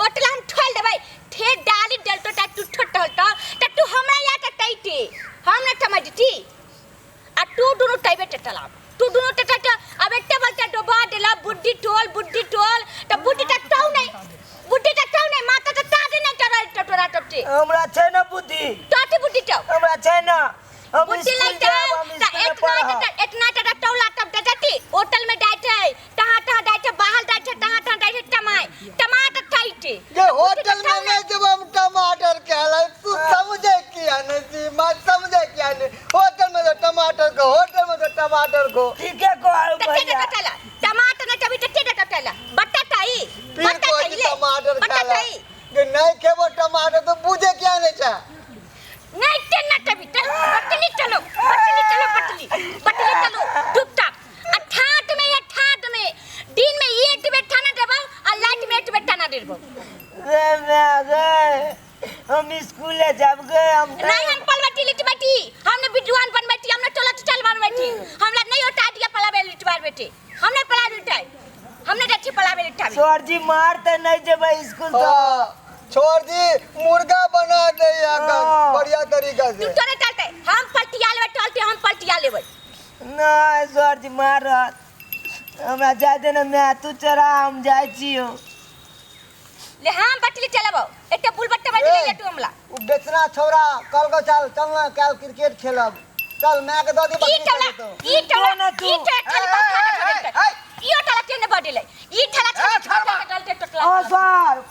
ओटला हम ठोल देबै ठे डाली डलतो ता तू ठोट टहलतो त तू हमरा या त टैटे हम न टमजती आ तू दुनु टैबे टटला तू दुनु टटट अब एते बलता डोबा देला बुद्धि टोल बुद्धि टोल त बुद्धि त टौ नहीं बुद्धि त टौ नहीं माता त ताजे नहीं टरा टटोरा टपटे हमरा छै ने बुद्धि टटी बुद्धि टौ हमरा छै ने हम बुद्धि स्कूल लग जायब हम त स्कूल में एतना पढ़ब टटा एतना टटा टौला टप डटी होटल में जाय छै तहाँ तहाँ जाय छै बाहर जाय छै तहाँ तहाँ जाय छै टमाय टमाटर टाइटे ये होटल में नहीं जब हम टमाटर के तू समझे किया नहीं जी मैं समझे किया नहीं होटल में तो टमाटर को होटल में तो टमाटर को ठीके कहल त टेटा भैया टटला टमाटर न तभी त टेटा टटला बटाटा ई फिर बटाटा कोई ले टमाटर खा बटाटा ला ई कि नहीं खेबो टमाटर तो बुझे क्या नहीं छा नहीं टेना तभी चल बटली चलो बटली चलो बटली बटली चलो चुपचाप आ ठाट में या ठाट में दिन में एक बेर ठाना देबो आ लाइट में एक बेर ठाना देबो रे मैं रे हम स्कूल जाब गे हम नहीं हम पलवटी लिटबटी हमने विद्वान बन बैठी हमने टोला चल बन बैठी हमला नहीं होता दिया पलावे लिटवार बेटे हमने पला लिटाई हमने डच्ची पलावे लिटावे सर जी मारते नहीं जेबै स्कूल तो हाँ, छोड़ दी मुर्गा बना दे यहाँ का हाँ। बढ़िया तरीका तू से तोरे चलते हम पलटिया लेबै टलते हम पलटिया लेबै नहीं सर जी मारत हमरा जाय दे ने मैं तू चढ़ा हम जाइ छियौ ले हम बटली चलबो एकटा बुलबट्टा बैठ ले तू हमला उ बेचना छोरा कल को चल चल ना कल क्रिकेट खेलब चल मैं के दो दी ई बकरी टोला चले तो ई टोला जो ना तू। ई टोला खाली बात खा ए, ए, ई टोला केने बदले ई ठला ए, छाड़बा। डलते टोटला ओ सर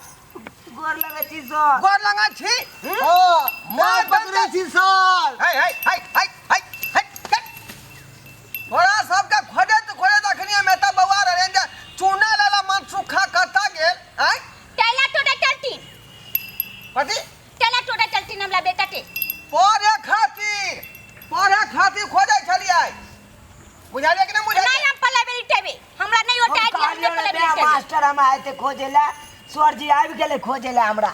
गोर लगै छी सर गोर लगा छी हां मार मैं पकड़े छी सर हाय हाय हाय हाय हाय हाय थोड़ा सबके खोजैत खोजैत अखनी में तऽ बौआ रहै जे चूना लेला मन सुखा कता गेल आँय टैला टोडा चलती कथी टैला टोडा चलती हमला बेटा के पढ़े खातिर पढ़े खातिर खोजै छलियै बुझलियै कि नहि नहीं बुझलियै हम पलावे टेबे हमरा नहीं हम होता है कहलियै हमने ने पलावे बे टेबे मास्टर हम आए थे खोजे ला सर जी आबि गेलै खोजे ला हमरा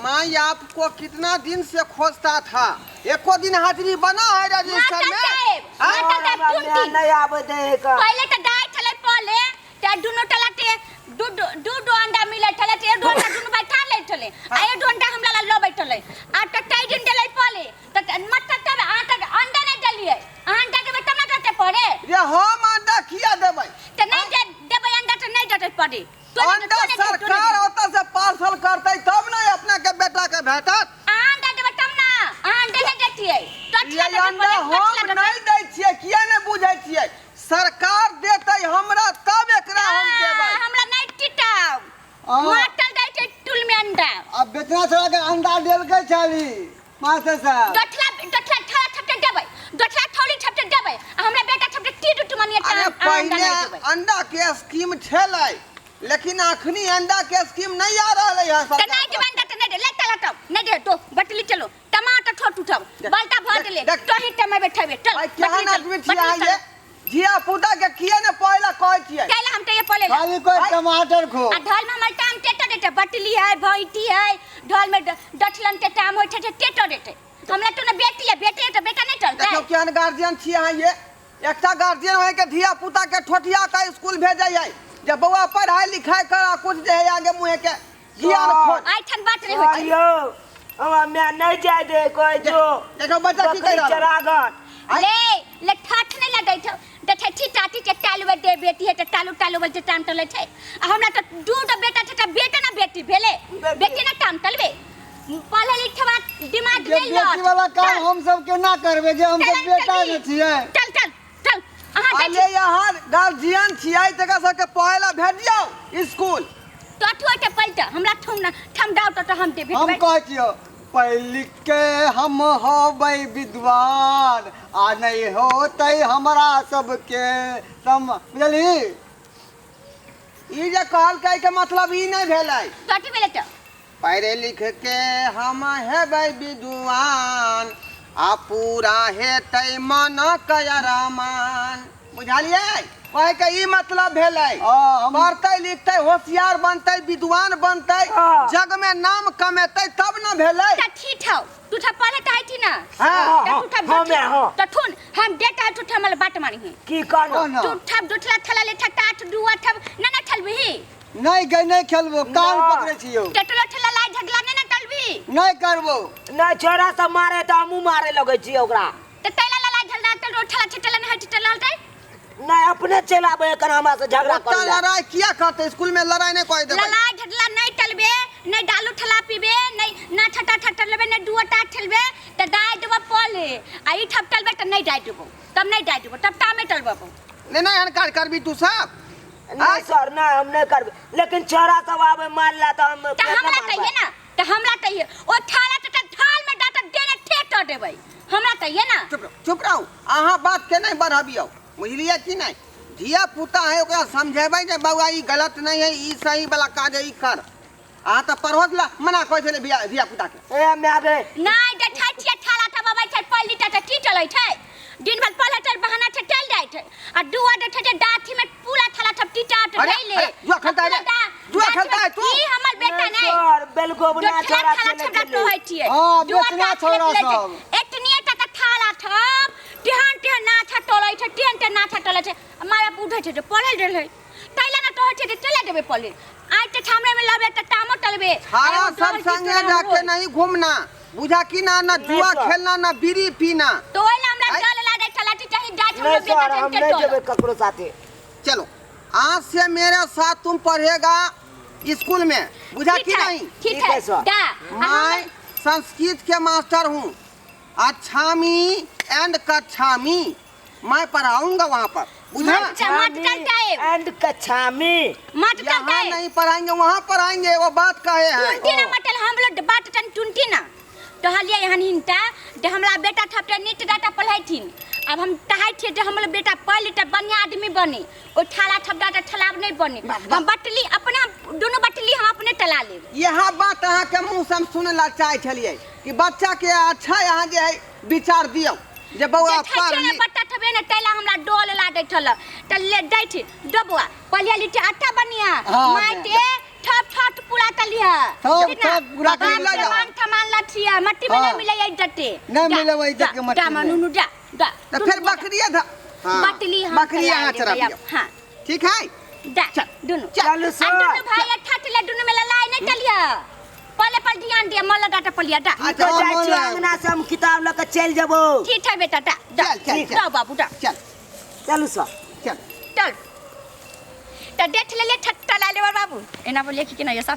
माँ ये आपको कितना दिन से खोजता था एको दिन हाजिरी बना है रजिस्टर मास्टर में साहेब, आँय? मास्टर साहेब, हमरा टुन माय टिन। नहीं आबै दे का पहले तो दाय छले पहले ते दुनो टला ते दू दू दू अंडा मिले छले ते दू अंडा दुनो बैठा ले छले आ ए दू अंडा हमरा ला लो बैठले आ त टाई दिन देले पहले त मत तब आ त अंडा नहीं देलिए अंडा देबै तब ना देते पड़े ये हम अंडा किया देबै त नहीं दे देबै अंडा त नहीं देते पड़े तो नहीं अंडा सरकार ओतऽ से पार्सल करतै तब ने अपना के बेटा के भेटत अंडा देबै तब ना अंडा नहीं देतिए ये अंडा हम नहीं दै छियै किया नहि बुझै छियै सरकार देतै हमरा तब एकरा हम देबै हमरा नहीं टिटाव हाँ। माटल दै छै टुल में अंडा अब बेचना छोरा के अंडा देल के छाली मास्टर साहब डठला डठला ठला छपटे देबै डठला थौली छपटे देबै आ हमरा बेटा छपटे टी टुट मनिया अरे अंडा पहिले नहीं देबै अंडा के स्कीम छलै लेकिन अखनी अंडा के स्कीम नहीं आ रहलै है त सरकार नहीं देबै अंडा त नहीं दे ले चला तब नहीं दे तो बटली चलो टमाटर ठोट उठब देख, बाल्टा भर देख, देले देख। तो ही टमा बैठेबे चल भाई केहन आदमी छियै अहाँ ये धिया पुता के किए ने पहिले कहै छियै कैला हम ते पले खाली कोई टमाटर खो आ ढोल में हमर टाम टेटो देते बटली है भैंटी है ढोल में डठलन के टाम होय छै टेटो देते हमरा तो ना बेटी है बेटी है तो बेटा नहीं चलता देखियौ केहन गार्जियन छियै अहाँ ये एकटा गार्जियन होय के धिया पुता के ठोठिया के स्कूल भेजै है जे बौआ पढ़ाई लिखाई कर आ कुछ जे है आगे मुँहे के ज्ञान खोज आई ठन बात नहीं होय सर छै यौ हमरा माय नहीं जाय दे कहै जो देखो बच्चा की कहि बकरी रहल है। चरागन ले ले ठाठ नहीं लगै छौ देखै छी चाची के टालू दे बेटी है त टालू टालू बोलते टाम टलै छै आ हमरा त दू टा बेटा छै त बेटा ना बेटी भेले बेटी। बेटी ना टाम टलबे पढ़े लिखे बात दिमाग जे नहीं बेटी वाला काम हम सब केना करबै जे हम सब बेटा ने छियै चल चल चल अहाँ अरे जाइ छी यहाँ गार्जियन छियै तकरा सबके पढ़ै ला भेजियौ स्कूल तो ठोटे पलट हमरा ठम ना ठम डाउ तो हम दे हम भेटबै कहै छियौ पढ़ लिख के हम होबै विद्वान आ नहीं होतै हमरा सबके सम बुझलही ई जे कहलकै के मतलब ई नहि भेलै कथी भेलै तऽ पढ़े लिख के हम हेबै विद्वान आ पूरा हेतै मनक अरमान बुझलियै कहै के ई मतलब भेलै हाँ, हम- पढ़तै लिखतै होशियार बनतै विद्वान बनतै हाँ। जग में नाम कमेतै तब न भेलै तऽ ठीक हौ तू ठा पढ़े तऽ थी ना हाँ, तऽ तू ठा हाँ, मैं हाँ। तऽ ठुन हम डेटा है तू ठा मला बाट मारी की कहनो कौन तू ठा दुठला ठला ले ठा टाठ दुआ ठा ना ना ठलबिही नहीं गई नहीं खेलबो कान ना। पकड़े छियो। टटलो ठेला लाई झगड़ा नहीं ना टलबी। नहीं करबो। नहीं छोरा सब मारे तो हमहूँ मारे लगै छियै ओकरा। त तैला ललाई झगड़ा टलो ठेला छटला नहीं हटल हलतै। नहीं अपने चलि आबै एखन हमरा से झगड़ा ओतऽ करै लए। लड़ाई किया करतै? स्कूल में लड़ाई नहीं कऽ देबै। ललाई झगड़ा नहीं टलबे, नहीं डालू ठेला पीबे, नहीं ना ठटा ठटा लेबे, नहीं दुअटा ठेलबे त दाइ देबो पले आ ई ठप टलबे त नहीं दाइ देबो, तब नहीं दाइ देबो, तब तामे टलबो। नहीं नहीं एहन काज करबी तू सब? नहीं सर नहीं हम नहीं करबै, लेकिन छोरा सब आबै मारला तऽ हम त हमरा कहिए ना, त हमरा कहिए ओ थाला त थाल में डाटा देने ठेक द देबै, हमरा कहिए ना। चुप रहो चुप रहो, अहाँ बात के नहीं बढ़ाबियौ, बुझलियै कि नहीं? धिया पुता है ओकरा समझेबै जे बौआ ई गलत नहीं है, ई सही वाला काज है, ई कर। अहाँ तऽ पढ़ोस ला मना कहै छलै धिया पुता के। ए माय गे नहीं देखै छियै थाला त बबै छै पल्ली त की चलै छै, दिन भर पढ़ै छै बहाना छै चलि जाइ छै आ दुआ देखै छै दाथी में पूरा थाला थप टीटा त अरे, धैले। अरे, जुआ खेलता है रे, जुआ खेलता है तू। ई हमर बेटा नहीं सर बेलगो बना जो छोरा थाला खेलै थप छलै। रहै छियै। हाँ, दुआ बेचना थाला छोरा खेलै छै। सब। एतनिए टा के थाला थप तेहन तेहन नाथा टोलै छै, तेहन तेहन नाथा टोलै छै। माय बाप उठै छै जे पढ़ल रहै तैला ना कहै छै जे चला देबै पढ़े। आइ त ठामरे में लबे त तामो टलबे। सारा सब संगे जाके नहीं घूमना, बुझा कि ना, ना जुआ सर। खेलना ना बीड़ी पीना। तो ओइला हमरा डर लागै छला कि चाही जाइ छै नहीं हमर बेटा सर हम के नहीं टोल। जेबै ककरो साथे। चलो आज से मेरे साथ तुम पढ़ेगा स्कूल में, बुझा ठीक कि है, नहीं? ठीक ठीक है है सर। दा मैं संस्कृत के मास्टर हूँ, अच्छामी एंड कच्छामी मैं पढ़ाऊंगा वहाँ पर, बुझा? अच्छा, मत करता है। एंड कच्छामी मत करता यहाँ है। नहीं पढ़ाएंगे वहाँ पढ़ाएंगे, वो बात कहे हैं। टुनटी ना मटल हम लोग बात तन टुनटी ना तो हलिया यहाँ हिंटा जे हमरा बेटा थपटे नीट डाटा पढ़ैथिन। अब हम चाहै छियै जे हमर बेटा पढ़ लिख बढ़िया आदमी बने, ओ थाला थप डाटा ठलाब नहीं बने। हम बटली अपने हम दुनू बटली हम अपने टला लेब। यह बात अहाँ के मुँह से हम सुने ला चाहे छलियै कि बच्चा के अच्छा यहाँ जे है विचार दियौ जे बौआ पढ़ लिख। बट्टा थबे ने तैला हमरा डोल लागै छल त ले दै छी डबुआ पढ़िया लिखिया अच्छा बनिया हाँ, माइटे ठप ठप पूरा तलिया। ठप ठप पूरा कर लिया। मान थमान लठिया मट्टी में हाँ। नहीं मिले इज्जते। नहीं मिले वो इज्जत के मट्टी जा में। मनुनु जा जा। तो फिर बकरिया था। हाँ। बटली हम बकरी चला यहाँ लेबै चरा अब। दियौ। हाँ। ठीक है? जा दुनू। चलू आ सर। दुनू भाई अच्छा चले दुनू में लड़ाई नहीं चलिया। पले पर ध्यान दिया मन लगा पलिया जा। अच्छा, तो जाइ मन छियै लगा। अंगना से हम किताब लऽ के चलि जेबौ। ठीक है बेटा जा जा। चल, चल, चल। जा बाबू जा। चल। चलू सर। चल। चल। त देख लेले ठट्टा ला लेबर बाबू एना बोलिए कि ना ये सब।